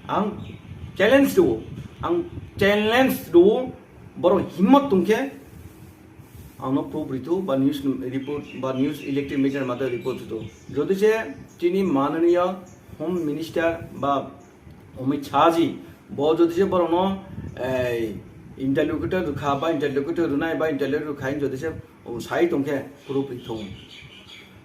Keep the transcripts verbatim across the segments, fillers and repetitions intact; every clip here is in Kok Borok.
Ang challenge do, ang challenge do, borok himmat tongkhe angno proof rito ba news report ba news electric media mate report rito. Jodi je chini mananiya Home Minister ba Amit Shah ji bo jodi je borokno ei interlocutor rwkha ba interlocutor rwnai ba interlocutor rwkha jodi je sai tongkhe proof rito.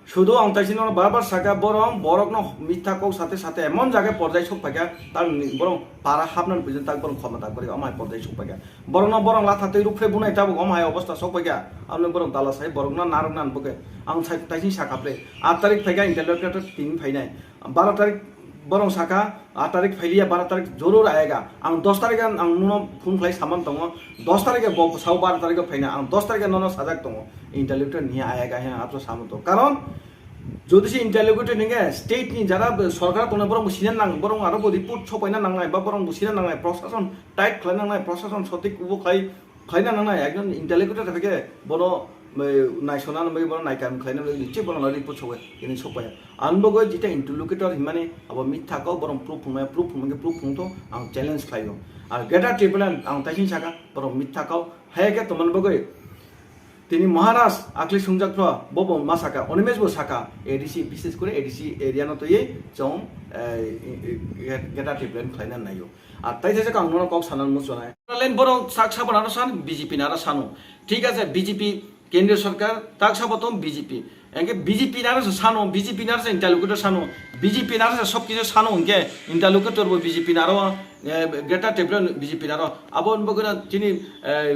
Sudu ang taisino bar bar saka borok borokno mitha kok sate sate emon jaga porjai sok paikha, tar borok para hapnan pujin tak borok khoma tak kori amai porjai sok paikha. Borokno borok latha twi rukpre bunai tabuk amai obostha sok paikha. Amne borok dala sai borokno narok nan buke ang sai taising saka ple. Aat tarik phaikha interlocutor tin phainai. Baro tarik borok saka aat tarik phailiya, baro tarik joror ayega. Ang dos tarik ang nuno phone khlai saman tongo. Dos tarik bo sao baro tarik phaina ang dos tarik nono sajak tongo. Interlocutor niya ayega he apso saman tongo. Karon jodi se interlocutor ninge state ni jara sorkar tongna borok bo sinan nang, borok aro bo report sopaina nangnai ba borok bo sinan nangnai, prosason tight khlai nangnai, prosason sotik ubo khlai khlaina nangnai, ekjon interlocutor khe bono naisona nangbai bono naikam khlaina nangbai niche bono report sobai ini sopaya. Ang bo jita interlocutor himani abo mitha kau, borok proof phungnai, proof phungnai, proof phungto ang challenge khlaio. Ar Greater Tipraland ang taising saka borok mitha kau, haya khe tomani bagwi tini Maharaj akli sungjak phro bobo ma saka, Animesh bo saka, A D C, bises kore A D C area no twi chong Greater Tipraland khlaina naio. Ar tai thajak ang nono kok sana muchunai. Len borok sak sabo naro san, B J P naro sano. Thik ase, B J P kendriya sarkar, tak sabo tong B J P. Engke B J P naro se sano, B J P naro se interlocutor sano, B J P naro se sob kisu sano engke interlocutor bo B J P naro, eh, Greater Tipraland B J P naro. Abo bo gana chini, eh,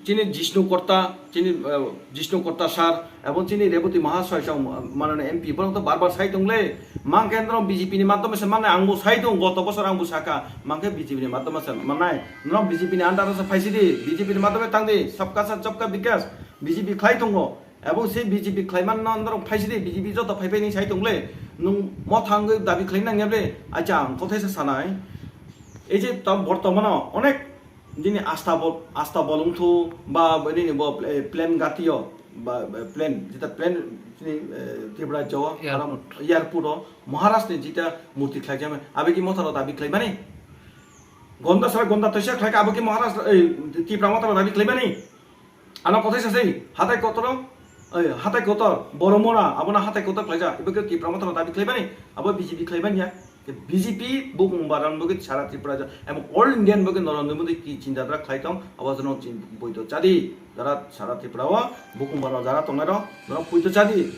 chini Jishnu Korta, chini, eh, Jishnu Korta sir, ebong chini Rebati Mahasoy chong, manani M P, borok to bar bar sai tongle, mang khe norok B J P ni madhyome se mannai, ang bo sai tong, goto bosor ang bo saka, mang khe B J P ni madhyome se mannai, norok B J P ni under o se phaisi di, B J P ni madhyome tang di, sabka saath sabka bikas, B J P khlai tongo, ebong se B J P khlai manno norok phaisi di, B J P joto phai phai ni sai tongle, nwng mothangwi dabi khlai nangya ble, acha ang kothai se sanai, ei je tam bortomano onek Nini asta bol, asta bolong thu ba nini bo, eh, plane gatio ba, ba plane, jeta plane chini, eh, Tripura jawa, Airport. Aram airport o Maharaj ni jeta murti khlai jame, abe ki motharo dabi khlai mani? Gonda sara gonda toisa khlai ka, abo ki Maharaj, eh, Tripura motharo dabi khlai mani? Ano kothai sasai, hatai kotoro, eh, hatai kotor, boromona, abono hatai kotor khlai ja, ibo ki Tripura motharo dabi khlai mani? Abo B J P khlai mani ya? Ke B J P bukung baran bagi sara Tripura ja, emang all Indian bagi Narendra Modi ki chinta dhara khlai tong, abo jono chin-, poito chadi, jara sara Tripura o bukung baran jara tongnai rok, norok poito chadi.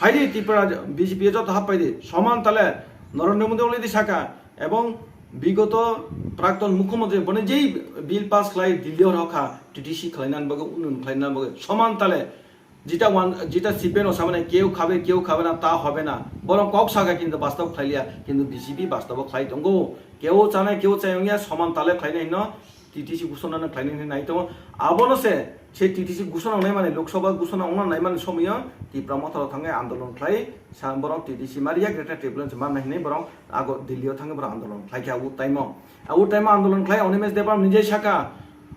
Phaidi Tripura B J P joto hap phaidi, soman tale Narendra Modi already saka, ebong bigoto prakton mukhyamantri boni jei bill pass khlai Delhi o rokha, T T C khlai nan bagi, unun khlai nan bagi, soman tale Jita wan, jita C P M no samani keu khabe, keu khabe na, ta hobe na. Borok kok saka kintu bastob khlailia, kintu B J P bastobo khlai tongo. Keu chanai, keu chayungya soman tale khlainai hino, T T C gusonano khlainai hino nai tongo. Abono se, se T T C gusonang nai mani, Lok Sabha gusonang nai mani somoyo, Tipra mothalo thangai andolon khlai, sa borok T T C maria, Greater Tipraland se manna hinui borok ago Delhi o thangai borok andolon khlai khe ago taimo. Ago taimo andolon khlai Animesh Debbarma nijai saka,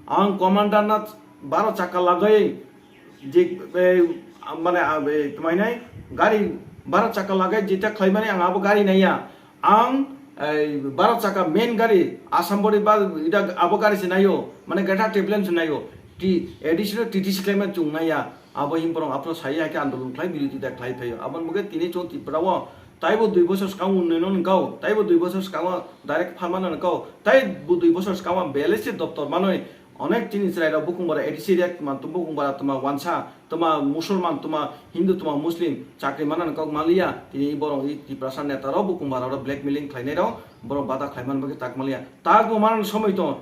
ang commander na baro chakka lagai, Je, eh, mane, ah, eh, tmainai gari bara chakka lagai jeta khlaimani ang abo gari naiya. Ang, eh, bara chakka main gari Assam body ba ida abo gari se naio. Mane Greater Tipraland se naio. Ti additional T T C khlaimani chung naiya. Abo himborong aphano sai hai khe andolon khlai birothi da khlai phaio. Aboni bagwi tini chwng Tripura o taibo dui bosor swkang unnoyon wngkau. Taibo dui bosor swkango direct pharmani wngkau. Taibo dui bosor swkango B L S C doptor manwi Onek chini chwrairok bukung bara A D C rek tma, bukung bara tma wansa, tma musulman, tma hindu, tma muslim, chakri manani kok manliya, tini borok i Tiprasa netarok bukung bara rok blackmailing khlainairok borok bada khlaiman bagwi tak manliya. Tak bo manani somoi tongo,